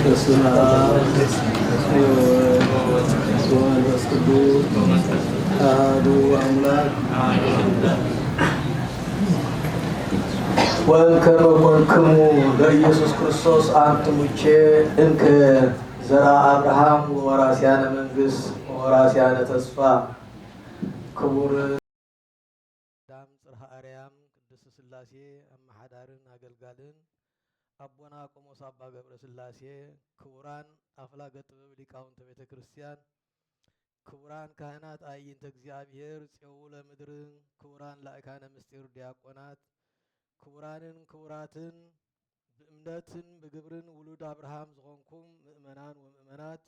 በስመ አብ ወወልድ ወመንፈስ ቅዱስ አሐዱ አምላክ። ወእምከመ ኮንክሙ በኢየሱስ ክርስቶስ አንትሙቼ እንከ ዘርአ አብርሃም ወወራስያነ መንግስት ወወራስያነ ተስፋ። ክቡር ዳም ጽርሐ አርያም ቅድስት ሥላሴ አመሓዳርን አገልጋልን አቦና ቆሞስ አባ ገብረ ሥላሴ፣ ክቡራን አፍላገ ጥበብ ሊቃውንተ ቤተ ክርስቲያን፣ ክቡራን ካህናት አዕይንተ እግዚኣብሔር ጼው ለምድር፣ ክቡራን ላእካነ ምስጢር ዲያቆናት፣ ክቡራንን ክቡራትን ብእምነትን ብግብርን ውሉድ አብርሃም ዝኾንኩም ምእመናን ወምእመናት፣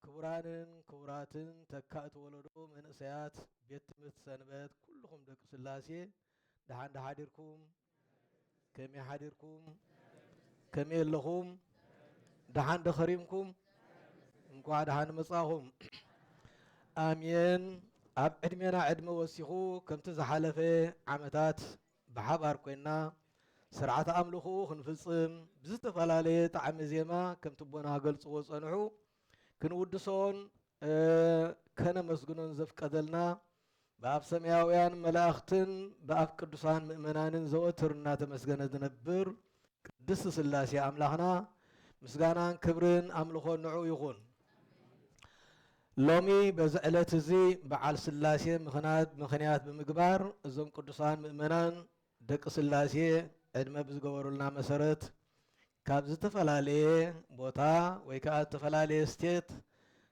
ክቡራንን ክቡራትን ተካእቲ ወለዶ መንእሰያት ቤት ትምህርቲ ሰንበት፣ ኩልኹም ደቂ ሥላሴ ደሓን ዶ ሓዲርኩም? ከመይ ሓዲርኩም? ከመይ ኣለኹም? ደሓን ዶ ከሪምኩም? እንኳዕ ደሓን መጻኹም። ኣሜን። ኣብ ዕድሜና ዕድመ ወሲኹ ከምቲ ዝሓለፈ ዓመታት ብሓባር ኮይና ስርዓተ ኣምልኾ ክንፍጽም ብዝተፈላለየ ጣዕሚ ዜማ ከምቲ ኣቦና ገልጽዎ ጸንሑ ክንውድሶን፣ እ፣ ከነመስግኖን ዘፍቀደልና ብኣፍ ሰማያውያን መላእኽትን ብኣፍ ቅዱሳን ምእመናንን ዘወትር እናተመስገነ ዝነብር ቅድስት ሥላሴ ኣምላኽና ምስጋናን ክብርን ኣምልኾን ንዑ ይኹን። ሎሚ በዚ ዕለት እዚ በዓል ሥላሴ ምኽናት-፣ ምኽንያት ብምግባር እዞም ቅዱሳን ምእመናን ደቂ ሥላሴ ዕድመ ብዝገበሩልና መሰረት ካብ ዝተፈላለየ ቦታ ወይ ከዓ ዝተፈላለየ ስቴት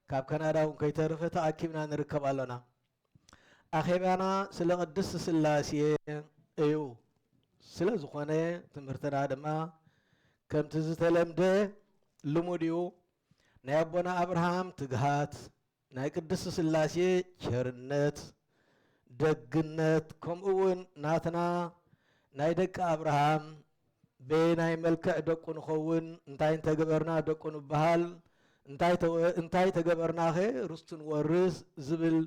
ካብ ካናዳ እውን ከይተረፈ ተኣኪብና ንርከብ ኣለና። ኣኼባና ስለ ቅድስት ሥላሴ እዩ። ስለ ዝኾነ ትምህርትና ድማ ከምቲ ዝተለምደ ልሙድ እዩ። ናይ ኣቦና ኣብርሃም ትግሃት፣ ናይ ቅድስት ሥላሴ ቸርነት፣ ደግነት፣ ከምኡ እውን ናትና ናይ ደቂ ኣብርሃም በየናይ መልክዕ ደቁ ንኸውን፣ እንታይ እንተገበርና ደቁ ንበሃል፣ እንታይ ተወ-፣ እንታይ ተገበርናኸ ርስቱ ንወርስ ዝብል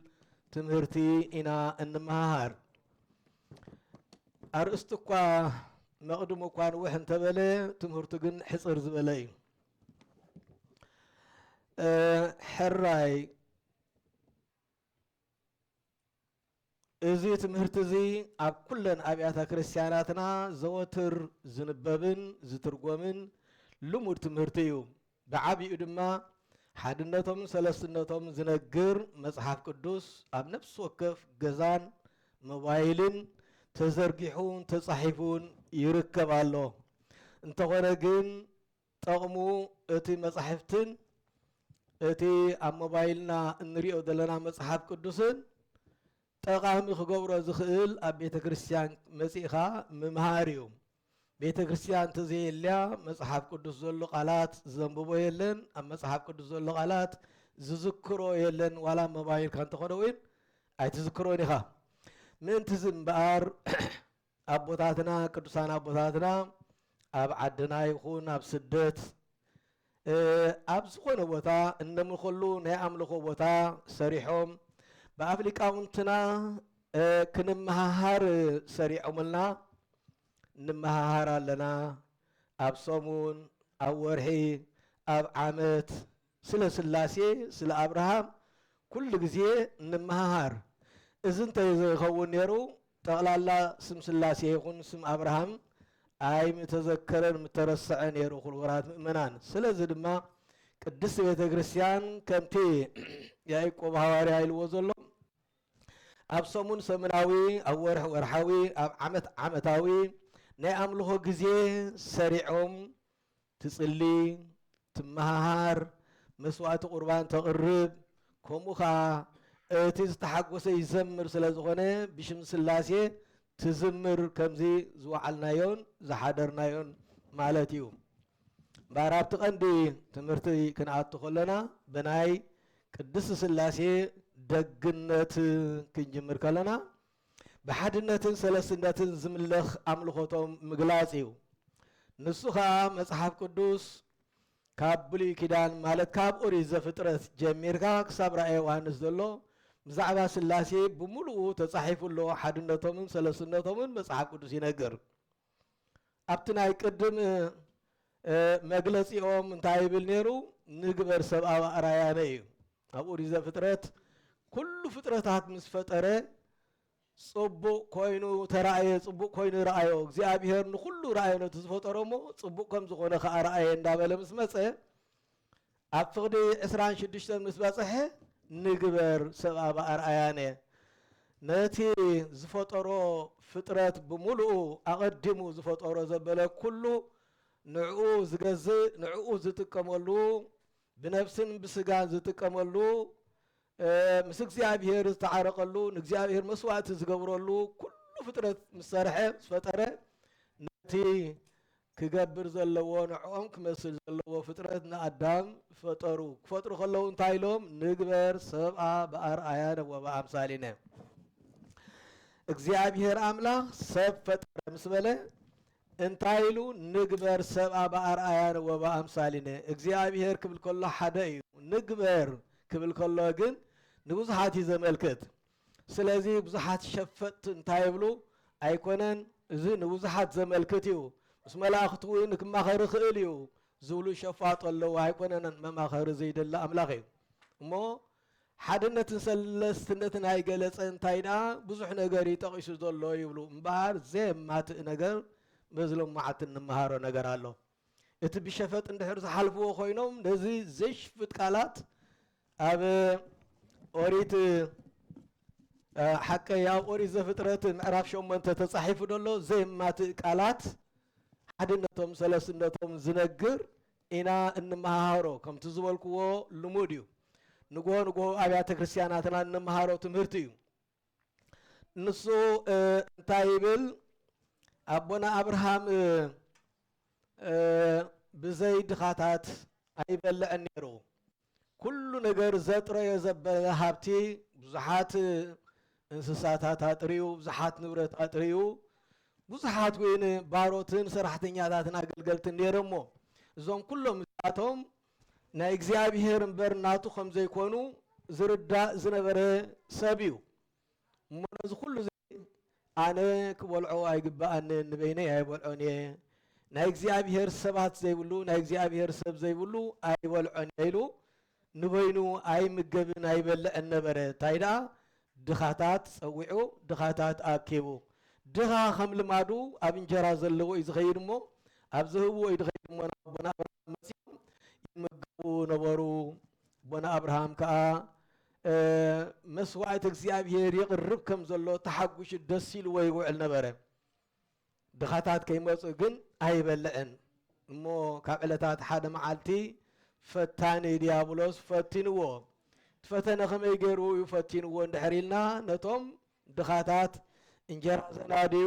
ትምህርቲ ኢና እንመሃሃር። ኣርእስቱ እኳ መቕድሙ እኳ ንውሕ እንተበለ፣ ትምህርቱ ግን ሕጽር ዝበለ እዩ። እ፣ ሕራይ እዚ ትምህርቲ እዚ ኣብ ኩለን ኣብያተ ክርስቲያናትና ዘወትር ዝንበብን ዝትርጎምን ልሙድ ትምህርቲ እዩ። ብዓቢኡ ድማ ሓድነቶም ሰለስትነቶም ዝነግር መጽሓፍ ቅዱስ ኣብ ነፍሲ ወከፍ ገዛን ሞባይልን ተዘርጊሑን ተጻሒፉን ይርከብ ኣሎ። እንተኾነ ግን ጠቕሙ እቲ መጻሕፍትን እቲ ኣብ ሞባይልና እንሪኦ ዘለና መጽሓፍ ቅዱስን ጠቓሚ ክገብሮ ዝኽእል ኣብ ቤተ ክርስቲያን መጺእኻ ምምሃር እዩ። ቤተ ክርስቲያን እንተዘየልያ መጽሓፍ ቅዱስ ዘሎ ቃላት ዘንብቦ የለን፣ ኣብ መጽሓፍ ቅዱስ ዘሎ ቃላት ዝዝክሮ የለን፣ ዋላ ሞባይልካ እንተኾነ እውን ኣይትዝክሮን ኢኻ። ምእንቲ እዚ እምበኣር ኣቦታትና፣ ቅዱሳን ኣቦታትና ኣብ ዓድና ይኹን ኣብ ስደት፣ እ፣ ኣብ ዝኾነ ቦታ እነምልኸሉ ናይ ኣምልኾ ቦታ ሰሪሖም ብኣፍ ሊቃውንትና፣ እ፣ ክንመሃሃር ሰሪዖምልና ንመሃሃር ኣለና። ኣብ ሰሙን፣ ኣብ ወርሒ፣ ኣብ ዓመት ስለ ስላሴ፣ ስለ ኣብርሃም ኩሉ ግዜ ንምሃሃር። እዚ እንተዘይኸውን ነይሩ፣ ጠቕላላ ስም ስላሴ ይኹን ስም ኣብርሃም ኣይምተዘከረን ምተረስዐ ነይሩ፣ ክቡራት ምእመናን። ስለዚ ድማ ቅድስት ቤተ ክርስቲያን ከምቲ ያዕቆብ ሃዋርያ ኢልዎ ዘሎ፣ ኣብ ሰሙን ሰሙናዊ፣ ኣብ ወርሒ ወርሓዊ፣ ኣብ ዓመት ዓመታዊ ናይ ኣምልኾ ግዜ ሰሪዖም ትጽሊ፣ ትመሃሃር፣ መስዋዕቲ ቁርባን ተቕርብ፣ ከምኡ ኸኣ እቲ ዝተሓጎሰ ይዘምር ስለ ዝኾነ ብሽም ስላሴ ትዝምር ከምዚ ዝወዓልናዮን ዝሓደርናዮን ማለት እዩ። እምበኣር ኣብቲ ቀንዲ ትምህርቲ ክንኣቱ ከለና ብናይ ቅድስት ስላሴ ደግነት ክንጅምር ከለና ብሓድነትን ሰለስትነትን ዝምለኽ ኣምልኾቶም ምግላጽ እዩ። ንሱ ኸኣ መጽሓፍ ቅዱስ ካብ ብሉይ ኪዳን ማለት ካብ ኦሪት ዘፍጥረት ጀሚርካ ክሳብ ራእየ ዮሃንስ ዘሎ ብዛዕባ ስላሴ ብምሉኡ ተጻሒፉ ኣሎ። ሓድነቶምን ሰለስነቶምን መጽሓፍ ቅዱስ ይነግር። ኣብቲ ናይ ቅድም፣ እ፣ መግለጺኦም እንታይ ይብል ነይሩ? "ንግበር ሰብኣዊ ኣርኣያነ" እዩ። ኣብ ኦሪት ዘፍጥረት ኩሉ ፍጥረታት ምስ ፈጠረ ጽቡቕ ኮይኑ ተራእየ፣ ጽቡቕ ኮይኑ ረኣዮ። እግዚኣብሔር ንኹሉ ረኣዮ፣ ነቲ ዝፈጠሮ እሞ ጽቡቕ ከም ዝኾነ ከኣ ረኣየ እንዳበለ ምስ መጸ፣ ኣብ ፍቕዲ ዕስራን ሽዱሽተን ምስ በጽሐ፣ "ንግበር ሰብኣ ብኣርኣያነ", ነቲ ዝፈጠሮ ፍጥረት ብምሉኡ፣ ኣቐዲሙ ዝፈጠሮ ዘበለ ኩሉ፣ ንዕኡ ዝገዝእ፣ ንዕኡ ዝጥቀመሉ፣ ብነፍስን ብስጋን ዝጥቀመሉ፣ እ፣ ምስ እግዚኣብሔር ዝተዓረቐሉ፣ ንእግዚኣብሔር መስዋእቲ ዝገብረሉ፣ ኩሉ ፍጥረት ምስ ሰርሐ፣ ምስ ፈጠረ፣ ነቲ ክገብር ዘለዎ፣ ንዕኦም ክመስል ዘለዎ ፍጥረት ንኣዳም ፈጠሩ። ክፈጥሩ ከለዉ እንታይ ኢሎም? "ንግበር ሰብኣ ብኣርኣያነ ወብኣምሳሊነ።" እግዚኣብሔር ኣምላኽ ሰብ ፈጠረ ምስ በለ እንታይ ኢሉ? "ንግበር ሰብኣ ብኣርኣያነ ወብኣምሳሊነ።" እግዚኣብሔር ክብል ከሎ ሓደ እዩ። "ንግበር" ክብል ከሎ ግን ንብዙሓት እዩ ዘመልክት። ስለዚ ብዙሓት ሸፈጥቲ እንታይ ይብሉ? "ኣይኮነን፣ እዚ ንብዙሓት ዘመልክት እዩ፣ ምስ መላእኽቱ እውን ክማኸር ይኽእል እዩ" ዝብሉ ሸፋጡ ኣለዉ። ኣይኮነን፣ መማኸሪ ዘይደሊ ኣምላኽ እዩ። እሞ ሓድነትን ሰለስትነትን ኣይገለጸ፣ እንታይ ደኣ ብዙሕ ነገር እዩ ጠቒሱ ዘሎ ይብሉ። እምበኣር ዘየማትእ ነገር በዚ ሎማዓንቲ እንመሃሮ ነገር ኣሎ። እቲ ብሸፈጥ እንድሕር ዝሓልፍዎ ኮይኖም፣ ነዚ ዘይሽፍጥ ቃላት ኣብ ኦሪት፣ እ፣ ሓቀይ ኣብ ኦሪት ዘፍጥረት ምዕራፍ ሸሞንተ ተጻሒፉ ዘሎ ዘየማትእ ቃላት ሓድነቶም ሰለስነቶም ዝነግር ኢና እንመሃሃሮ። ከምቲ ዝበልክዎ ልሙድ እዩ። ንግሆ ንግሆ ኣብያተ ክርስቲያናትና እንመሃሮ ትምህርቲ እዩ። ንሱ፣ እ፣ እንታይ ይብል? ኣቦና ኣብርሃም፣ እ፣ እ፣ ብዘይ ድኻታት ኣይበልዕን ነይሩ። ኩሉ ነገር ዘጥረዮ ዘበለ ሃብቲ፣ ብዙሓት እንስሳታት ኣጥርዩ፣ ብዙሓት ንብረት ኣጥርዩ፣ ብዙሓት እውን ባሮትን ሰራሕተኛታትን ኣገልገልትን ነይሮሞ። እዞም ኩሎም እዚኣቶም ናይ እግዚኣብሔር እምበር ናቱ ከም ዘይኮኑ ዝርዳእ ዝነበረ ሰብ እዩ። እሞ ነዚ ኩሉ እዚ ኣነ ክበልዖ ኣይግብኣንን፣ ንበይነይ ኣይበልዖን እየ። ናይ እግዚኣብሔር ሰባት ዘይብሉ፣ ናይ እግዚኣብሔር ሰብ ዘይብሉ ኣይበልዖን እየ ኢሉ ንበይኑ ኣይምገብን ኣይበልዕን ነበረ። እንታይ ደኣ? ድኻታት ጸዊዑ፣ ድኻታት ኣኪቡ። ድኻ ከም ልማዱ ኣብ እንጀራ ዘለዎ እዩ ዝኸይድ እሞ፣ ኣብ ዝህብዎ እዩ ዝኸይድ እሞ፣ ናብ ኣቦና ኣብርሃም መጺኦም ይምገቡ ነበሩ። ኣቦና ኣብርሃም ከኣ፣ እ፣ መስዋዕቲ እግዚኣብሔር የቕርብ ከም ዘሎ ተሓጒሱ ደስ ኢልዎ ይውዕል ነበረ። ድኻታት ከይመጹ ግን ኣይበልዕን። እሞ ካብ ዕለታት ሓደ መዓልቲ ፈታኒ ዲያብሎስ ፈቲንዎ። እቲ ፈተነ ከመይ ገይሩ እዩ ፈቲንዎ እንድሕር ኢልና፣ ነቶም ድኻታት እንጀራ ዘናድዩ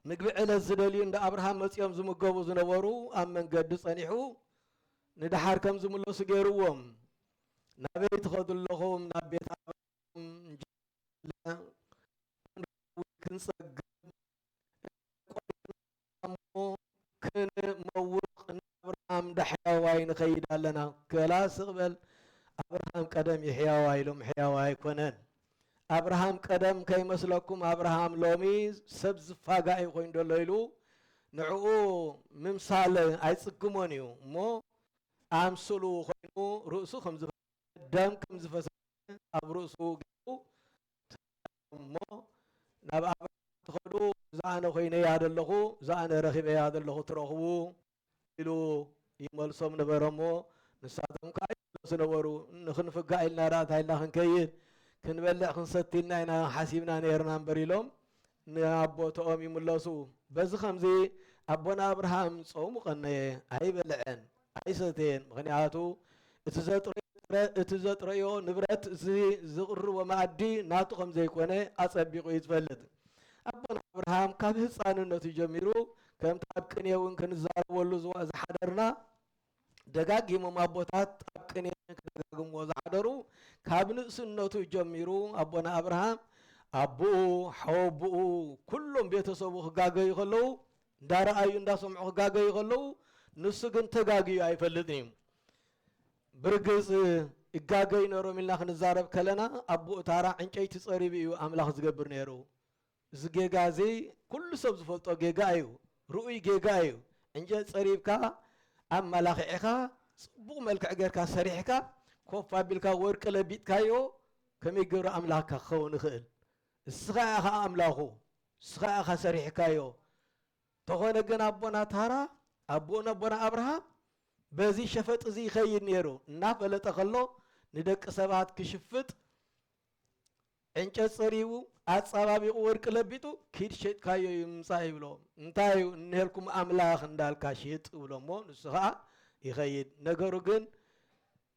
ምግቢ ዕለት ዝደልዩ እንዳ ኣብርሃም መጺኦም ዝምገቡ ዝነበሩ ኣብ መንገዲ ጸኒሑ ንደሓር ከም ዝምለሱ ገይርዎም። "ናበይ ትኸዱ ኣለኹም?" "ናብ ቤት ኣብርሃም እንጀራ ክንጸግብ እሞ ክንመውቕ ንኣብርሃም እንዳ ሕያዋይ ንኸይድ ኣለና።" ከላ ስቕ በል፣ ኣብርሃም ቀደም እዩ ሕያዋይ፣ ሎም ሕያዋይ ኣይኮነን። ኣብርሃም ቀደም ከይመስለኩም፣ ኣብርሃም ሎሚ ሰብ ዝፋጋእ እዩ ኮይኑ ዘሎ ኢሉ ንዕኡ ምምሳል ኣይጽግሞን እዩ እሞ፣ ኣምስሉ ኮይኑ ርእሱ ከም ዝፈ-፣ ደም ከም ዝፈሰሰ ኣብ ርእሱ ገይሩ እሞ፣ "ናብ ኣብርሃም ትኸዱ፣ እዛ ኣነ ኮይነ እያ ዘለኹ፣ እዛ ኣነ ረኺበ እያ ዘለኹ፣ ትረኽቡ" ኢሉ ይመልሶም ነበረ እሞ፣ ንሳቶም ከኣ ይብሉ ዝነበሩ፣ "ንኽንፍጋእ ኢልና ደኣ እንታይ ኢልና ክንከይድ? ክንበልዕ ክንሰቲ ኢልና ኢና ሓሲብና ነይርና እምበር" ኢሎም ንቦትኦም ይምለሱ። በዚ ኸምዚ ኣቦና ኣብርሃም ጾሙ ቀነየ፣ ኣይበልዐን፣ ኣይሰተየን። ምኽንያቱ እቲ ዘጥረዮ፣ እቲ ዘጥረዮ ንብረት፣ እዚ ዝቕርቦ መኣዲ ናቱ ከም ዘይኮነ ኣጸቢቑ እዩ ዝፈልጥ። ኣቦና ኣብርሃም ካብ ህጻንነቱ ጀሚሩ፣ ከምቲ ኣብ ቅኔ እውን ክንዛረበሉ ዝዋ-፣ ዝሓደርና፣ ደጋጊሞም ኣቦታት ኣብ ቅኔ ክደጋግምዎ ዝሓደሩ፣ ካብ ንእስነቱ ጀሚሩ ኣቦና ኣብርሃም ኣቦኡ፣ ሓወቦኡ፣ ኩሎም ቤተሰቡ ክጋገዩ ከለዉ፣ እንዳረኣዩ እንዳሰምዑ ክጋገዩ ከለዉ፣ ንሱ ግን ተጋግዩ ኣይፈልጥን እዩ። ብርግጽ እጋገ ይነሮም ኢልና ክንዛረብ ከለና ኣቦኡ ታራ ዕንጨይቲ ጸሪቡ እዩ ኣምላኽ ዝገብር ነይሩ። እዚ ጌጋ እዚ ኩሉ ሰብ ዝፈልጦ ጌጋ እዩ። ርኡይ ጌጋ እዩ። ዕንጨት ጸሪብካ ኣመላኺዕኻ ጽቡቕ መልክዕ ጌርካ ሰሪሕካ ኮፍ ኣቢልካ ወርቂ ለቢጥካዮ ከመይ ገይሩ ኣምላኽካ ክኸውን ይኽእል? እስኻ ኢኻ ኣምላኹ፣ እስኻ ኢኻ ሰሪሕካዮ። ተኾነ ግን ኣቦና ታራ ኣቦን ኣቦና ኣብርሃም በዚ ሸፈጥ እዚ ይኸይድ ነይሩ እናፈለጠ ከሎ ንደቂ ሰባት ክሽፍጥ ዕንጨት ጸሪቡ ኣጻባቢቑ ወርቂ ለቢጡ ኪድ ሸጥካዮ ይምጻእ ይብሎም። እንታይ እዩ እኒሄልኩም ኣምላኽ እንዳልካ ሽጥ ይብሎሞ ንሱ ኸዓ ይኸይድ። ነገሩ ግን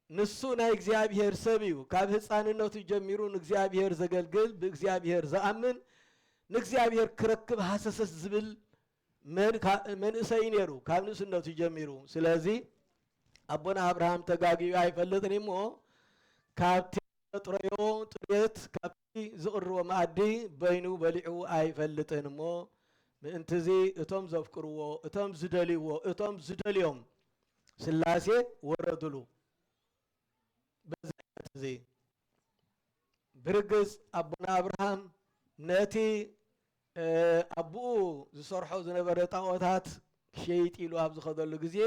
ንሱ ናይ እግዚኣብሔር ሰብ እዩ። ካብ ህፃንነቱ ጀሚሩ ንእግዚኣብሔር ዘገልግል፣ ብእግዚኣብሔር ዝኣምን፣ ንእግዚኣብሔር ክረክብ ሃሰሰስ ዝብል መን-፣ ካ-፣ መንእሰይ ነይሩ ካብ ንእስነቱ ጀሚሩ። ስለዚ ኣቦና ኣብርሃም ተጋግዩ ኣይፈልጥን እሞ ካብቲ ዘጥረዮ ጥሜት፣ ካብቲ ዝቕርቦ መኣዲ በይኑ በሊዑ ኣይፈልጥን እሞ ምእንትዚ እቶም ዘፍቅርዎ፣ እቶም ዝደልይዎ፣ እቶም ዝደልዮም ስላሴ ወረድሉ። በዚ ዓይነት እዚ ብርግጽ ኣቦና ኣብርሃም ነቲ፣ እ፣ ኣቦኡ ዝሰርሖ ዝነበረ ጣዖታት ክሸይጥ ኢሉ ኣብ ዝኸደሉ ግዜ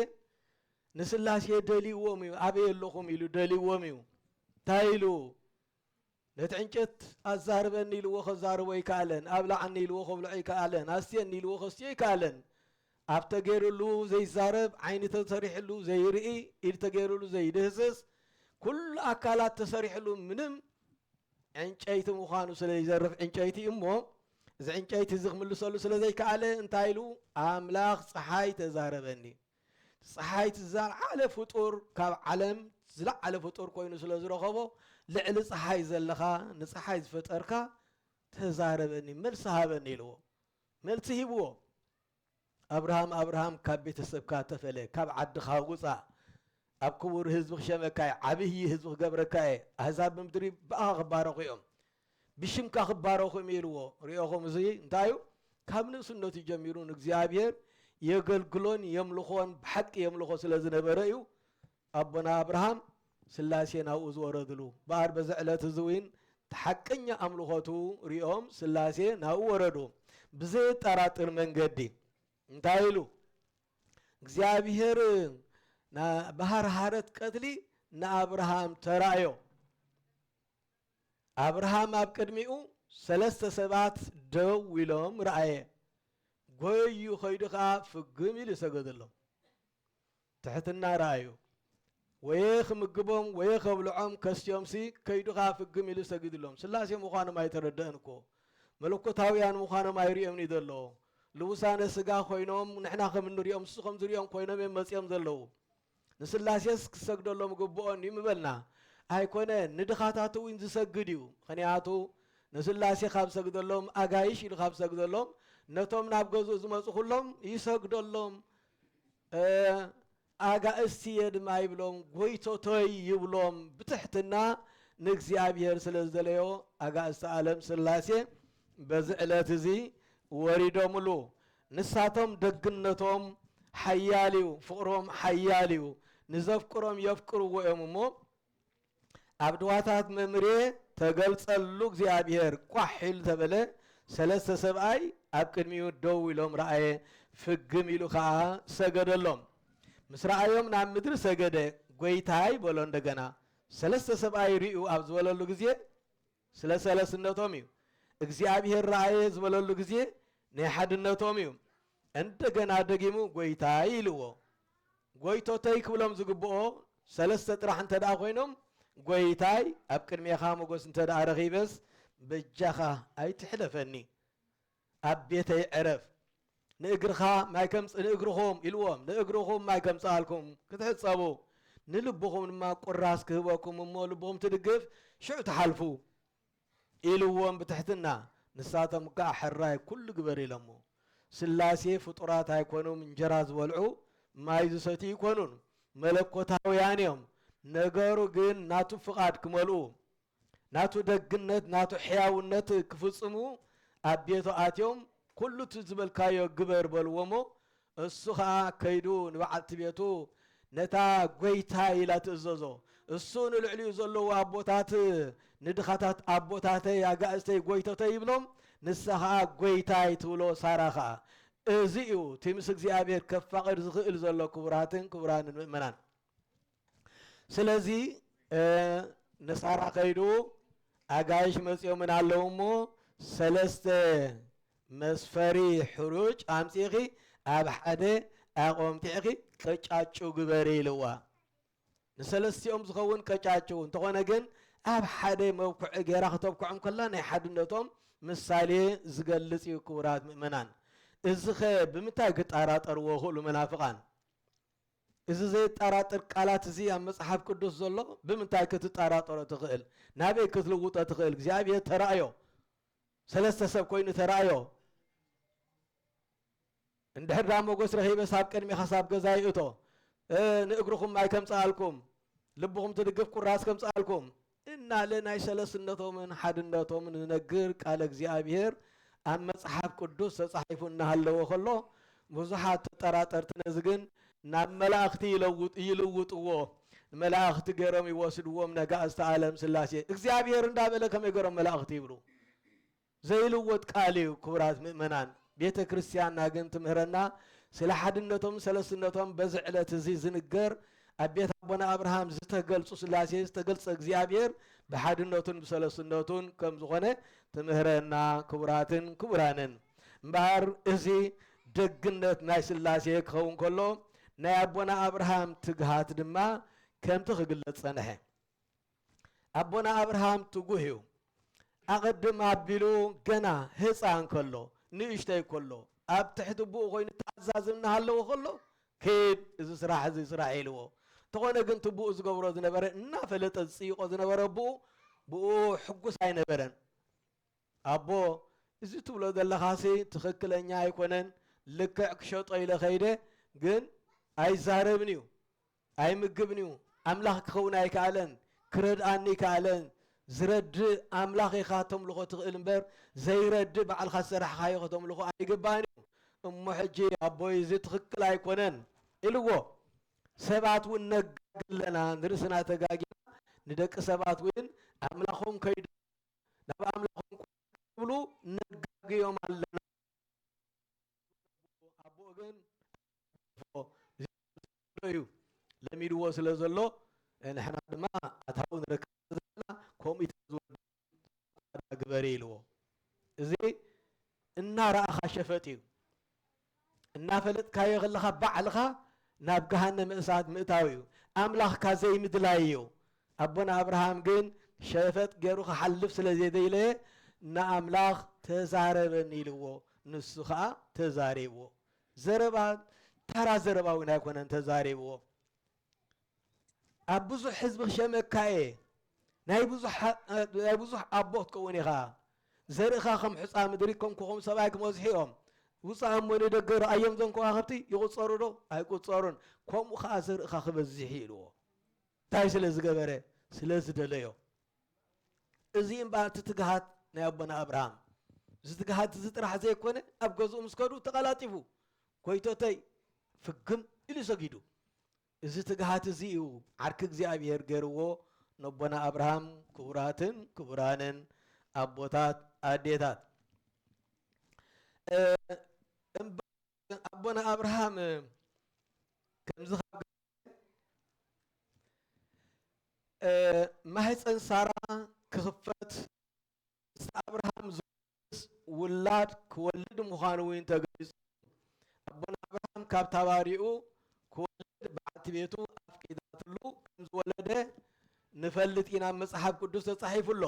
ንስላሴ ደልይዎም እዩ። ኣበይ ኣለኹም ኢሉ ደልይዎም እዩ። እንታይ ኢሉ? ነቲ ዕንጨት ኣዛርበኒ ኢልዎ ከዛርቦ ኣይከኣለን። ኣብልዓኒ ኢልዎ ከብልዖ ኣይከኣለን። ኣስትየኒ ኢልዎ ከስትዮ ኣይከኣለን። ኣብ ተገይሩሉ ዘይዛረብ፣ ዓይኒ ተሰሪሕሉ ዘይርኢ፣ ኢድ ተገይሩሉ ዘይድህስስ፣ ኩሉ ኣካላት ተሰሪሕሉ ምንም ዕንጨይቲ ምዃኑ ስለ ይዘርፍ ዕንጨይቲ እዩ እሞ፣ እዚ ዕንጨይቲ እዚ ክምልሰሉ ስለ ዘይከኣለ እንታይ ኢሉ? ኣምላኽ ጸሓይ ተዛረበኒ። ጸሓይ እቲ ዝለዓለ ፍጡር፣ ካብ ዓለም ዝለዓለ ፍጡር ኮይኑ ስለ ዝረኸቦ፣ ልዕሊ ጸሓይ ዘለኻ፣ ንጸሓይ ዝፈጠርካ ተዛረበኒ፣ መልሲ ሃበኒ ኢልዎ። መልሲ ሂብዎ። ኣብርሃም፣ ኣብርሃም፣ ካብ ቤተሰብካ ተፈለ፣ ካብ ዓድኻ ውጻእ፣ ኣብ ክቡር ህዝቢ ክሸመካ እየ፣ ዓብዪ ህዝቢ ክገብረካ እየ፣ ኣህዛብ ብምድሪ ብኣኻ ክባረኹ እዮም፣ ብሽምካ ክባረኹ እዮም ኢልዎ። ሪኦኹም፣ እዚ እንታይ እዩ? ካብ ንእስነቱ ጀሚሩ ንእግዚኣብሔር የገልግሎን የምልኾን ብሓቂ የምልኾ ስለ ዝነበረ እዩ ኣቦና ኣብርሃም ስላሴ ናብኡ ዝወረድሉ። በኣር በዚ ዕለት እዚ እውን እቲ ሓቀኛ ኣምልኾቱ ሪኦም ስላሴ ናብኡ ወረዱ። ብዘየጠራጥር መንገዲ እንታይ ኢሉ? እግዚኣብሔር ና-፣ ብሃርሃረት ቀትሊ ንኣብርሃም ተራእዮ። ኣብርሃም ኣብ ቅድሚኡ ሰለስተ ሰባት ደው ኢሎም ረኣየ። ጎዩ ኸይዱ ኸዓ ፍግም ኢሉ ሰገደሎም። ትሕትና ረኣዩ። ወየ ክምግቦም ወየ ከብልዖም ከስትዮምሲ ከይዱ ኸዓ ፍግም ኢሉ ሰጊድሎም። ስላሴ ምዃኖም ኣይተረድአን እኮ። መለኮታውያን ምዃኖም ኣይርእዮምን እዩ ዘሎ። ልውሳነ ስጋ ኮይኖም ንሕና ከም እንሪኦም ንሱ ከም ዝሪኦም ኮይኖም እዮም መፂኦም ዘለዉ። ንስላሴስ ክሰግደሎም ግብኦን እዩ ምበልና? ኣይኮነን፣ ንድኻታት እውን ዝሰግድ እዩ። ምኽንያቱ ንስላሴ ካብ ሰግደሎም፣ ኣጋይሽ ኢሉ ካብ ሰግደሎም፣ ነቶም ናብ ገዝኡ ዝመፁ ኩሎም ይሰግደሎም። እ፣ ኣጋእዝቲ እየ ድማ ይብሎም፣ ጎይቶቶይ ይብሎም። ብትሕትና ንእግዚኣብሔር ስለ ዝደለዮ ኣጋእዝቲ ዓለም ስላሴ በዚ ዕለት እዚ ወሪዶምሉ። ንሳቶም ደግነቶም ሓያል እዩ፣ ፍቕሮም ሓያል እዩ። ንዘፍቅሮም የፍቅርዎ እዮም እሞ ኣብ ድዋታት መምሬ ተገልጸሉ እግዚኣብሔር ቋሕ ኢሉ ተበለ። ሰለስተ ሰብኣይ ኣብ ቅድሚኡ ደው ኢሎም ረኣየ፣ ፍግም ኢሉ ኸኣ ሰገደሎም። ምስ ረኣዮም ናብ ምድሪ ሰገደ፣ ጐይታይ በሎ እንደገና። ሰለስተ ሰብኣይ ርእዩ ኣብ ዝበለሉ ግዜ ስለ ሰለስነቶም እዩ። እግዚኣብሔር ረኣየ ዝበለሉ ግዜ ናይ ሓድነቶም እዩ። እንደገና ደጊሙ ጐይታይ ኢልዎ። ጐይቶተይ ክብሎም ዝግብኦ ሰለስተ ጥራሕ እንተ ደኣ ኮይኖም፣ ጐይታይ ኣብ ቅድሜኻ ሞገስ እንተ ደኣ ረኺበስ በጃኻ ኣይትሕለፈኒ፣ ኣብ ቤተይ ዕረፍ፣ ንእግርኻ ማይ ከምጽ-፣ ንእግርኹም ኢልዎም፣ ንእግርኹም ማይ ከምጽኣልኩም ክትሕጸቡ፣ ንልብኹም ድማ ቁራስ ክህበኩም እሞ ልብኹም ትድግፍ፣ ሽዑ ትሓልፉ። ኢልዎም ብትሕትና። ንሳቶም ከኣ ሕራይ ኩሉ ግበር ኢሎሞ። ስላሴ ፍጡራት ኣይኮኑም፣ እንጀራ ዝበልዑ ማይ ዝሰትዩ ኣይኮኑን፣ መለኮታውያን እዮም። ነገሩ ግን ናቱ ፍቓድ ክመልኡ፣ ናቱ ደግነት፣ ናቱ ሕያውነት ክፍጽሙ ኣብ ቤቱ ኣትዮም፣ ኩሉ እቲ ዝበልካዮ ግበር በልዎሞ። እሱ ኸኣ ከይዱ ንበዓልቲ ቤቱ ነታ ጐይታ ኢላ ትእዘዞ። እሱ ንልዕሊኡ ዘለዉ ኣቦታት ንድኻታት ኣቦታተይ ኣጋእዝተይ ጎይቶተይ ይብሎም፣ ንሳ ኸዓ ጎይታይ ትብሎ ሳራ ኸዓ። እዚ እዩ እቲ ምስ እግዚኣብሔር ከፋቕር ዝኽእል ዘሎ ክቡራትን ክቡራንን ምእመናን። ስለዚ ንሳራ ከይዱ ኣጋይሽ መጺኦምን ኣለዉ እሞ ሰለስተ መስፈሪ ሕሩጭ ኣምጺእኺ ኣብ ሓደ ኣቆምጢዕኺ ቅጫጩ ግበሪ ኢልዋ። ንሰለስቲኦም ዝኸውን ቀጫጭው እንተኾነ ግን ኣብ ሓደ መብኩዒ ገይራ ክተብኩዖም ከላ ናይ ሓድነቶም ምሳሌ ዝገልጽ እዩ። ክቡራት ምእመናን፣ እዚኸ ብምንታይ ክጠራጠርዎ ክእሉ መናፍቓን? እዚ ዘየጠራጥር ቃላት እዚ ኣብ መጽሓፍ ቅዱስ ዘሎ ብምንታይ ክትጠራጠሮ ትኽእል? ናበይ ክትልውጦ ትኽእል? እግዚኣብሔር ተራእዮ፣ ሰለስተ ሰብ ኮይኑ ተራእዮ። እንድሕር ዳ ሞጎስ ረኺበ ሳብ ቅድሚኻ ሳብ ገዛ ይእቶ፣ ንእግርኹም ማይ ከምጽኣልኩም፣ ልብኹም ትድግፍ ቁራስ ከምጽኣልኩም እናለ ናይ ሰለስነቶምን ሓድነቶምን ዝነግር ቃለ እግዚኣብሔር ኣብ መጽሓፍ ቅዱስ ተጻሒፉ እናሃለወ ከሎ ብዙሓት ተጠራጠርቲ ነዚ ግን ናብ መላእኽቲ ይለውጥ ይልውጥዎ። መላእኽቲ ገይሮም ይወስድዎም ነጋእዝተ ዓለም ስላሴ እግዚኣብሔር እንዳበለ ከመይ ገይሮም መላእኽቲ ይብሉ? ዘይልወጥ ቃል እዩ። ክቡራት ምእመናን፣ ቤተ ክርስቲያንና ግን ትምህረና ስለ ሓድነቶም ሰለስነቶም በዚ ዕለት እዚ ዝንገር ኣብ ቤት ኣቦና ኣብርሃም ዝተገልጹ ስላሴ ዝተገልጸ እግዚኣብሔር ብሓድነቱን ብሰለስነቱን ከም ዝኾነ ትምህረና። ክቡራትን ክቡራንን፣ እምበኣር እዚ ደግነት ናይ ስላሴ ክኸውን ከሎ ናይ ኣቦና ኣብርሃም ትግሃት ድማ ከምቲ ክግለጽ ጸንሐ። ኣቦና ኣብርሃም ትጉህ እዩ። ኣቐድም ኣቢሉ ገና ህፃን ከሎ ንእሽተይ ከሎ ኣብ ትሕቲ ብኡ ኮይኑ ተኣዛዚ እናሃለዎ ከሎ ኪድ እዚ ስራሕ እዚ ስራሕ ኢልዎ። እንተኾነ ግን ትብኡ ዝገብሮ ዝነበረ እናፈለጠ ዝፅይቆ ዝነበረ ብኡ ብኡ ሕጉስ ኣይነበረን። ኣቦ እዚ ትብሎ ዘለኻሲ ትኽክለኛ ኣይኮነን፣ ልክዕ ክሸጦ ኢለ ከይደ ግን ኣይዛረብን እዩ። ኣይምግብን እዩ። ኣምላኽ ክኸውን ኣይከኣለን፣ ክረድኣኒ ኣይከኣለን። ዝረድእ ኣምላኽ ኢኻ ተምልኾ ትኽእል እምበር ዘይረድእ ባዕልኻ ዝሰራሕኻዮ ከተምልኾ ኣይግባእን እዩ። እሞ ሕጂ ኣቦይ እዚ ትኽክል ኣይኮነን ኢልዎ። ሰባት እውን ነጋግ ኣለና፣ ንርእስና ተጋጊና ንደቂ ሰባት እውን ኣምላኾም ከይዱ ናብ ኣምላኾም ክብሉ ነጋግዮም ኣለና። ኣቦ ግን እዩ ለሚድዎ ስለ ዘሎ ንሕና ድማ ኣታዊ ንረክብ ዘለና ከምኡ እዩ ተዝወዱ ግበሪ ኢልዎ። እዚ እናረኣኻ ሸፈጥ እዩ። እናፈለጥካዮ ከለኻ ባዕልኻ ናብ ገሃነመ እሳት ምእታው እዩ። ኣምላኽካ ዘይምድላይ እዩ። ኣቦና ኣብርሃም ግን ሸፈጥ ገይሩ ክሓልፍ ስለ ዘይደይለየ ንኣምላኽ ተዛረበኒ ኢልዎ፣ ንሱ ኸኣ ተዛሪብዎ። ዘረባ ተራ ዘረባ እውን ኣይኮነን ተዛሪብዎ። ኣብ ብዙሕ ህዝቢ ክሸመካ እየ፣ ናይ ብዙሕ ኣቦ ክትከውን ኢኻ፣ ዘርእኻ ከም ሑጻ ምድሪ ከም ኮኾም ሰማይ ክበዝሑ እዮም። ውጻእ እሞ ንደገ ረኣዮም፣ እዞም ከዋኽብቲ ይቑጸሩ ዶ? ኣይቁጸሩን። ከምኡ ኸኣ ዘርእኻ ክበዝሕ እዩ ኢልዎ። እንታይ ስለ ዝገበረ? ስለ ዝደለዮ። እዚ እምበኣር እቲ ትግሃት ናይ ኣቦና ኣብርሃም፣ እዚ ትግሃት እዚ ጥራሕ ዘይኮነ ኣብ ገዝኡ ምስ ከዱ ተቐላጢፉ ጎይቶተይ ፍግም ኢሉ ሰጊዱ። እዚ ትግሃት እዚ እዩ ዓርኪ እግዚኣብሔር ገይርዎ ነቦና ኣብርሃም። ክቡራትን ክቡራንን ኣቦታት ኣዴታት፣ ኣቦና ኣብርሃም ከምዚ ማህፀን ሳራ ክኽፈት ምስ ኣብርሃም ዝወርስ ውላድ ክወልድ ምዃኑ እውን ተገሊጹ። ኣቦና ኣብርሃም ካብ ታባሪኡ ክወልድ በዓልቲ ቤቱ ኣፍቂዳትሉ ከም ዝወለደ ንፈልጥ ኢና፣ መጽሓፍ ቅዱስ ተጻሒፉ ኣሎ።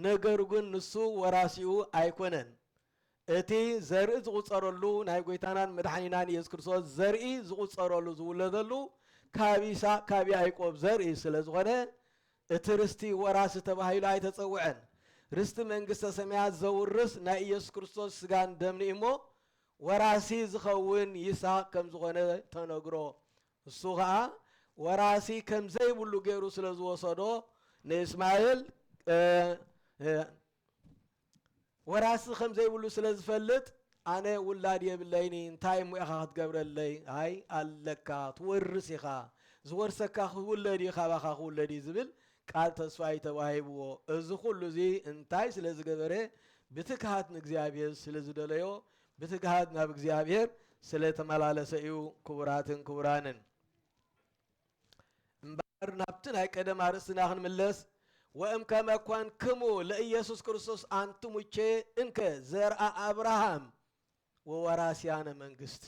ነገሩ ግን ንሱ ወራሲኡ ኣይኮነን። እቲ ዘርኢ ዝቑጸረሉ ናይ ጐይታናን መድሓኒናን ኢየሱስ ክርስቶስ ዘርኢ ዝቑጸረሉ ዝውለደሉ ካብ ይስሐቅ ካብ ያዕቆብ ዘርኢ ስለ ዝኾነ እቲ ርስቲ ወራሲ ተባሂሉ ኣይተጸውዐን። ርስቲ መንግስተ ሰማያት ዘውርስ ናይ ኢየሱስ ክርስቶስ ስጋን ደምን እዩ እሞ ወራሲ ዝኸውን ይስሐቅ ከም ዝኾነ ተነግሮ። እሱ ኸኣ ወራሲ ከም ዘይብሉ ገይሩ ስለ ዝወሰዶ ንእስማኤል ወራሲ ከም ዘይብሉ ስለ ዝፈልጥ ኣነ ውላድ የብለይኒ፣ እንታይ እሞ ኢኻ ክትገብረለይ? ኣይ ኣለካ፣ ትወርስ ኢኻ። ዝወርሰካ ክውለድ እዩ፣ ካባኻ ክውለድ እዩ ዝብል ቃል ተስፋ እዩ ተዋሂብዎ። እዚ ኩሉ እዚ እንታይ ስለ ዝገበረ? ብትግሃት ንእግዚኣብሔር ስለ ዝደለዮ፣ ብትግሃት ናብ እግዚኣብሔር ስለ ተመላለሰ እዩ። ክቡራትን ክቡራንን፣ እምበኣር ናብቲ ናይ ቀደም ኣርእስትና ክንምለስ፣ "ወእም ከመ ኮንክሙ ለኢየሱስ ክርስቶስ ኣንትሙቼ እንከ ዘርአ ኣብርሃም ወወራስያነ መንግስት"፣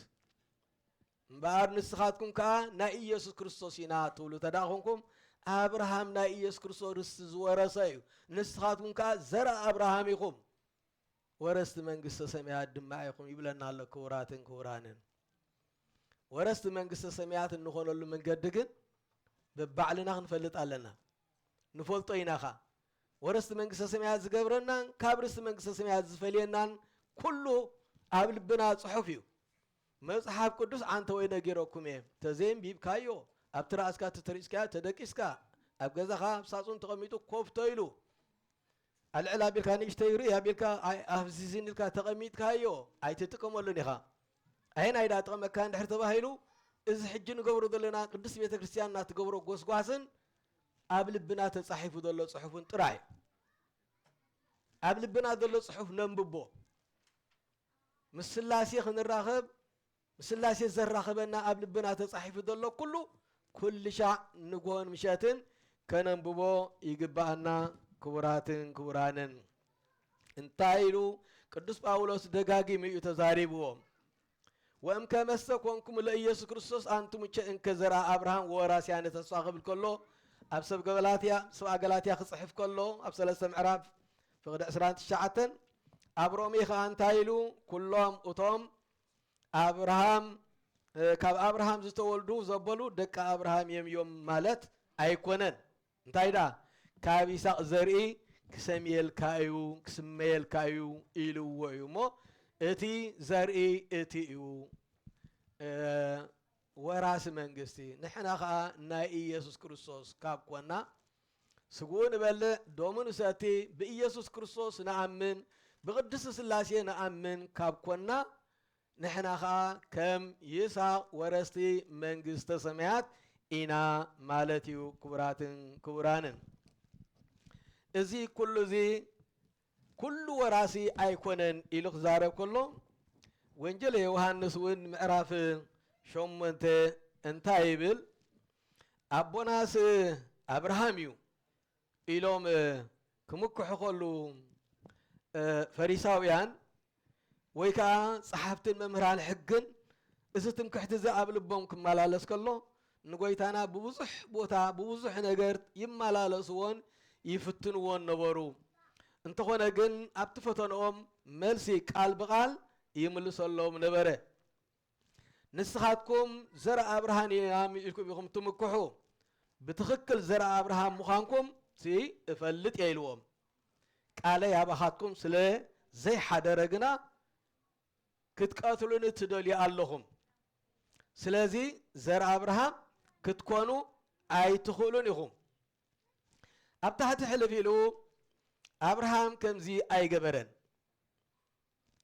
እምበኣር ንስኻትኩም ከኣ ናይ ኢየሱስ ክርስቶስ ኢና ትብሉ ተደኣ ኾንኩም፣ ኣብርሃም ናይ ኢየሱስ ክርስቶስ ርስቲ ዝወረሰ እዩ። ንስኻትኩም ከኣ ዘርአ ኣብርሃም ኢኹም፣ ወረስቲ መንግስተ ሰማያት ድማ ኢኹም ይብለና ኣሎ። ክቡራትን ክቡራንን፣ ወረስቲ መንግስተ ሰማያት እንኾነሉ መንገዲ ግን በባዕልና ክንፈልጥ ኣለና። ንፈልጦ ኢና ኸኣ። ወረስቲ መንግስተ ሰማያት ዝገብረናን ካብ ርስቲ መንግስተ ሰማያት ዝፈልየናን ኩሉ ኣብ ልብና ጽሑፍ እዩ። መጽሓፍ ቅዱስ ኣንተ ወይ ነጊረኩም እየ። ተዘይንቢብካዮ፣ ኣብቲ ራእስካ ተተሪስካ፣ ተደቂስካ፣ ኣብ ገዛኻ ኣብ ሳጹን ተቐሚጡ ኮፍ ተኢሉ፣ ኣልዕል ኣቢልካ ንእሽተይ ርኢ ኣቢልካ ኣይ-፣ ኣፍዚዝን ኢልካ ተቐሚጥካዮ፣ ኣይትጥቀመሉን ኢኻ። ኣየናይ ደኣ ጥቕመካ እንድሕር ተባሂሉ፣ እዚ ሕጂ ንገብሮ ዘለና ቅድስት ቤተ ክርስቲያን እናትገብሮ ጎስጓስን ኣብ ልብና ተጻሒፉ ዘሎ ጽሑፍን ጥራይ እዩ። ኣብ ልብና ዘሎ ጽሑፍ ነንብቦ። ምስ ስላሴ ክንራኸብ፣ ምስ ስላሴ ዘራኸበና ኣብ ልብና ተጻሒፉ ዘሎ ኩሉ፣ ኩሉ ሻዕ ንግሆን ምሸትን ከነንብቦ ይግብኣና። ክቡራትን ክቡራንን፣ እንታይ ኢሉ ቅዱስ ጳውሎስ ደጋጊሙ እዩ ተዛሪብዎ። "ወእም ከመሰ ኮንኩም ለኢየሱስ ክርስቶስ ኣንቱም እቸ እንከ ዘርአ ኣብርሃም ወወራስያነ ተስፋ" ክብል ከሎ፣ ኣብ ሰብ ገላትያ፣ ሰብኣ ገላትያ ክጽሕፍ ከሎ፣ ኣብ ሰለስተ ምዕራፍ ፍቕዲ ዕስራን ትሽዓተን፣ ኣብ ሮሜ ኸኣ እንታይ ኢሉ? "ኩሎም እቶም ኣብርሃም፣ እ፣ ካብ ኣብርሃም ዝተወልዱ ዘበሉ ደቂ ኣብርሃም እዮም" እዮም ማለት ኣይኮነን። እንታይ ደኣ? "ካብ ይስሐቅ ዘርኢ ክሰምየልካ እዩ፣ ክስመየልካ እዩ" ኢልዎ እዩ እሞ፣ እቲ ዘርኢ እቲ እዩ፣ እ፣ ወራሲ መንግስቲ። ንሕና ኸኣ ናይ ኢየሱስ ክርስቶስ ካብ ኮና፣ ስግኡ ንበልዕ፣ ደሙ ንሰቲ፣ ብኢየሱስ ክርስቶስ ንኣምን፣ ብቅድስቲ ስላሴ ንኣምን ካብ ኮና፣ ንሕና ኸኣ ከም ይስሐቅ ወረስቲ መንግስተ ሰማያት ኢና ማለት እዩ። ክቡራትን ክቡራንን፣ እዚ ኩሉ እዚ ኩሉ ወራሲ ኣይኮነን ኢሉ ክዛረብ ከሎ፣ ወንጌል ዮሃንስ እውን ምዕራፍ ሸሞንተ እንታይ ይብል? "ኣቦናስ ኣብርሃም እዩ" ኢሎም ክምክሑ ከሉ፣ ፈሪሳውያን ወይ ከኣ ጸሓፍትን መምህራን ሕግን እዚ ትምክሕቲ እዚ ኣብ ልቦም ክመላለስ ከሎ፣ ንጎይታና ብብዙሕ ቦታ ብብዙሕ ነገር ይመላለስዎን ይፍትንዎን ነበሩ። እንተኾነ ግን ኣብቲ ፈተንኦም መልሲ ቃል ብቓል ይምልሰሎም ነበረ። "ንስኻትኩም ዘርእ ኣብርሃም ኢና ኢልኩም ኢኹም ትምክሑ፣ ብትኽክል ዘርእ ኣብርሃም ምዃንኩም ሲ እፈልጥ እየ" ኢልዎም። "ቃለይ ኣባኻትኩም ስለ ዘይሓደረ ግና ክትቀትሉኒ ትደልዩ ኣለኹም። ስለዚ ዘርእ ኣብርሃም ክትኮኑ ኣይትኽእሉን ኢኹም።" ኣብ ታሕቲ ሕልፍ ኢሉ፣ "ኣብርሃም ከምዚ ኣይገበረን።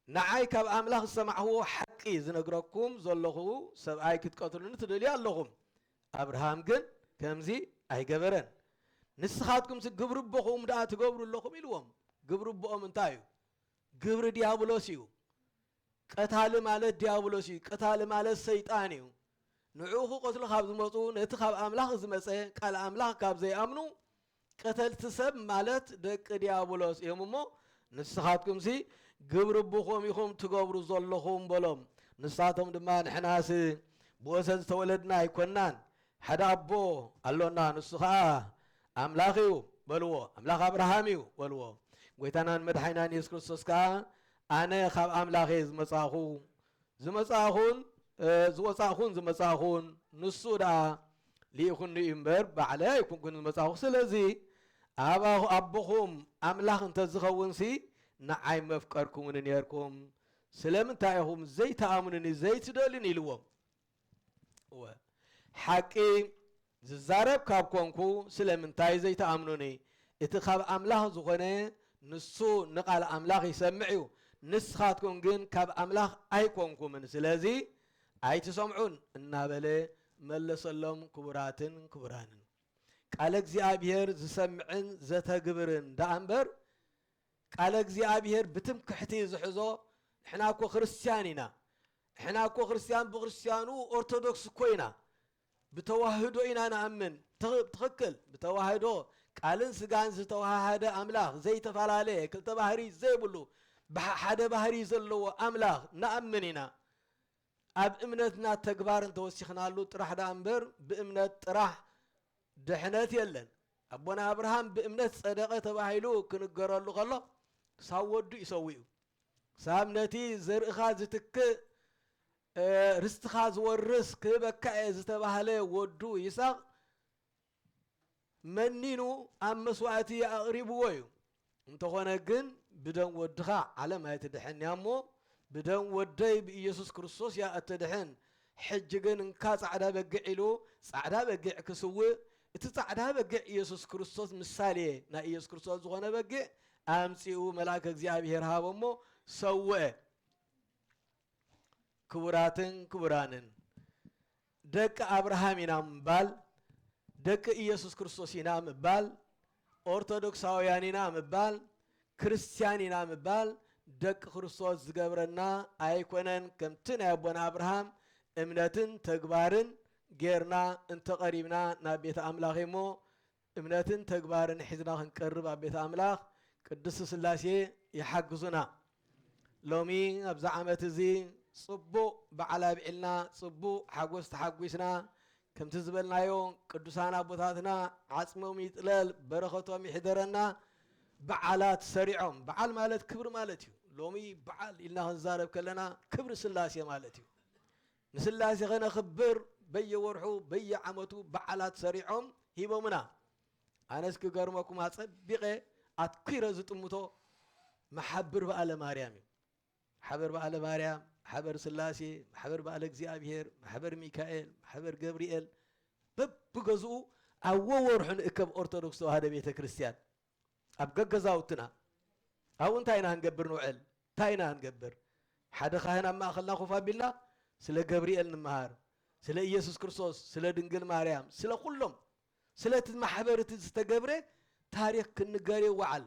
ንዓይ ካብ ኣምላኽ ዝሰማዕዎ ሓቂ ዝነግረኩም ዘለኹ ሰብኣይ ክትቀትሉኒ ትደልዩ ኣለኹም። ኣብርሃም ግን ከምዚ ኣይገበረን። ንስኻትኩምሲ ግብሪ ኣቦኹም ደኣ ትገብሩ ኣለኹም" ኢልዎም። ግብሪ ኣቦኦም እንታይ እዩ? ግብሪ ዲያብሎስ እዩ። ቀታሊ ማለት ዲያብሎስ እዩ። ቀታሊ ማለት ሰይጣን እዩ። ንዕኡ ክቐትሉ ካብ ዝመጹ፣ ነቲ ካብ ኣምላኽ ዝመጸ ቃል ኣምላኽ ካብ ዘይኣምኑ፣ ቀተልቲ ሰብ ማለት ደቂ ዲያብሎስ እዮም እሞ፣ ንስኻትኩምሲ ግብሪ ኣቦኹም ኢኹም ትገብሩ ዘለኹም በሎም። ንሳቶም ድማ፣ "ንሕናስ ብወሰን ዝተወለድና ኣይኮናን፣ ሓደ ኣቦ ኣሎና፣ ንሱ ኸኣ ኣምላኽ እዩ" በልዎ። "ኣምላኽ ኣብርሃም እዩ" በልዎ። ጎይታናን መድሓኒናን የሱስ ክርስቶስ ከኣ፣ "ኣነ ካብ ኣምላኽ እየ ዝመጻእኹ፣ ዝመጻእኹን፣ እ፣ ዝወጻእኹን ዝመጻእኹን፣ ንሱ ደኣ ልኢኹኒ እዩ እምበር፣ ባዕለይ ኣይኮንኩን ዝመጻእኹ። ስለዚ፣ ኣባኹ-፣ ኣቦኹም ኣምላኽ እንተ ዝኸውንሲ፣ ንዓይ መፍቀርኩምኒ ኔርኩም። ስለምንታይ ኢኹም ዘይትኣምኑኒ፣ ዘይትደልዩኒ?" ኢልዎም። እወ፣ ሓቂ ዝዛረብ ካብ ኮንኩ፣ ስለምንታይ ዘይትኣምኑኒ? እቲ ካብ ኣምላኽ ዝኾነ፣ ንሱ ንቓል ኣምላኽ ይሰምዕ እዩ። ንስኻትኩም ግን ካብ ኣምላኽ ኣይኮንኩምን፣ ስለዚ ኣይትሰምዑን እናበለ መለሰሎም። ክቡራትን ክቡራንን፣ ቃለ እግዚኣብሔር ዝሰምዕን ዘተግብርን ደኣ እምበር፣ ቃለ እግዚኣብሔር ብትምክሕቲ ዝሕዞ፣ ንሕና እኮ ክርስትያን ኢና፣ ንሕና እኮ ክርስትያን ብክርስትያኑ ኦርቶዶክስ እኮ ኢና፣ ብተዋህዶ ኢና ንኣምን። ትኽ-፣ ትኽክል። ብተዋህዶ ቃልን ስጋን ዝተዋሃሃደ ኣምላኽ፣ ዘይተፈላለየ፣ ክልተ ባህሪ ዘይብሉ፣ ብሓ-፣ ሓደ ባህሪ ዘለዎ ኣምላኽ ንኣምን ኢና። ኣብ እምነትና ተግባር እንተወሲኽናሉ ጥራሕ ደኣ እምበር፣ ብእምነት ጥራሕ ድሕነት የለን። ኣቦና ኣብርሃም ብእምነት ጸደቐ ተባሂሉ ክንገረሉ ከሎ፣ ክሳብ ወዱ እዩ ሰዊኡ። ክሳብ ነቲ ዘርእኻ ዝትክእ፣ እ፣ ርስትኻ ዝወርስ ክህበካ እየ ዝተባህለ ወዱ ይስሐቅ መኒኑ ኣብ መስዋእቲ ኣቕሪብዎ እዩ። እንተኾነ ግን ብደም ወድኻ ዓለም ኣይትድሕን እያ እሞ፣ ብደም ወደይ ብኢየሱስ ክርስቶስ እያ እትድሕን። ሕጂ ግን እንካ ጻዕዳ በጊዕ ኢሉ ጻዕዳ በጊዕ ክስውእ፣ እቲ ጻዕዳ በጊዕ ኢየሱስ ክርስቶስ ምሳሌ ናይ ኢየሱስ ክርስቶስ ዝኾነ በጊዕ ኣምጺኡ መልኣከ እግዚኣብሔር ሃቦ እሞ ሰውአ። ክቡራትን ክቡራንን፣ ደቂ ኣብርሃም ኢና ምባል፣ ደቂ ኢየሱስ ክርስቶስ ኢና ምባል፣ ኦርቶዶክሳውያን ኢና ምባል፣ ክርስትያን ኢና ምባል ደቂ ክርስቶስ ዝገብረና ኣይኮነን። ከምቲ ናይ ኣቦና ኣብርሃም እምነትን ተግባርን ጌርና እንተቐሪብና ናብ ቤተ ኣምላኽ እሞ እምነትን ተግባርን ሒዝና ክንቀርብ ኣብ ቤተ ኣምላኽ ቅድስት ሥላሴ ይሓግዙና። ሎሚ ኣብዚ ዓመት እዚ ጽቡቕ በዓል ኣብዒልና፣ ጽቡቕ ሓጎስ ተሓጒስና፣ ከምቲ ዝበልናዮ ቅዱሳን ኣቦታትና ዓጽሞም ይጥለል፣ በረኸቶም ይሕደረና። በዓላት ሰሪዖም፣ በዓል ማለት ክብሪ ማለት እዩ። ሎሚ በዓል ኢልና ክንዛረብ ከለና ክብሪ ሥላሴ ማለት እዩ። ንስላሴ ኸነኽብር በየወርሑ በየዓመቱ በዓላት ሰሪዖም ሂቦምና። ኣነስ ክገርመኩም ኣጸቢቐ ኣትኲረ ዝጥምቶ መሓብር በዓለ ማርያም እዩ። ማሕበር በዓለ ማርያም፣ ማሕበር ስላሴ፣ ማሕበር በዓለ እግዚኣብሔር፣ ማሕበር ሚካኤል፣ ማሕበር ገብርኤል በብገዝኡ ኣብ ወወርሑ ንእከብ ኦርቶዶክስ ተዋህዶ ቤተ ክርስቲያን። ኣብ ገገዛውትና ኣብኡ እንታይ ኢና ክንገብር ንውዕል? እንታይ ኢና ክንገብር? ሓደ ካህን ኣብ ማእኸልና ኮፍ ኣቢልና ስለ ገብርኤል ንምሃር፣ ስለ ኢየሱስ ክርስቶስ፣ ስለ ድንግል ማርያም፣ ስለ ኩሎም፣ ስለ እቲ ማሕበር እቲ ዝተገብረ ታሪኽ ክንገር ይወዓል፣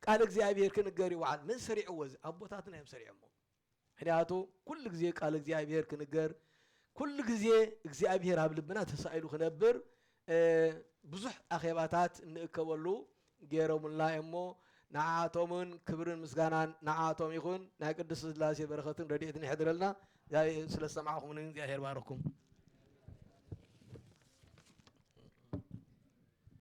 ቃል እግዚኣብሔር ክንገር ይወዓል። መን ሰሪዕዎ? እዚ ኣቦታትና እዮም ሰሪዖሞ። ምክንያቱ ኩሉ ግዜ ቃል እግዚኣብሔር ክንገር፣ ኩሉ ግዜ እግዚኣብሔር ኣብ ልብና ተሳኢሉ ክነብር፣ እ፣ ብዙሕ ኣኼባታት እንእከበሉ ገይሮምልና እሞ፣ ንዓኣቶምን ክብርን ምስጋናን ንዓኣቶም ይኹን። ናይ ቅድስት ስላሴ በረኸትን ረድኤትን ይሕድረልና። ስለ ዝሰማዕኹምኒ እግዚኣብሔር ባርኩም።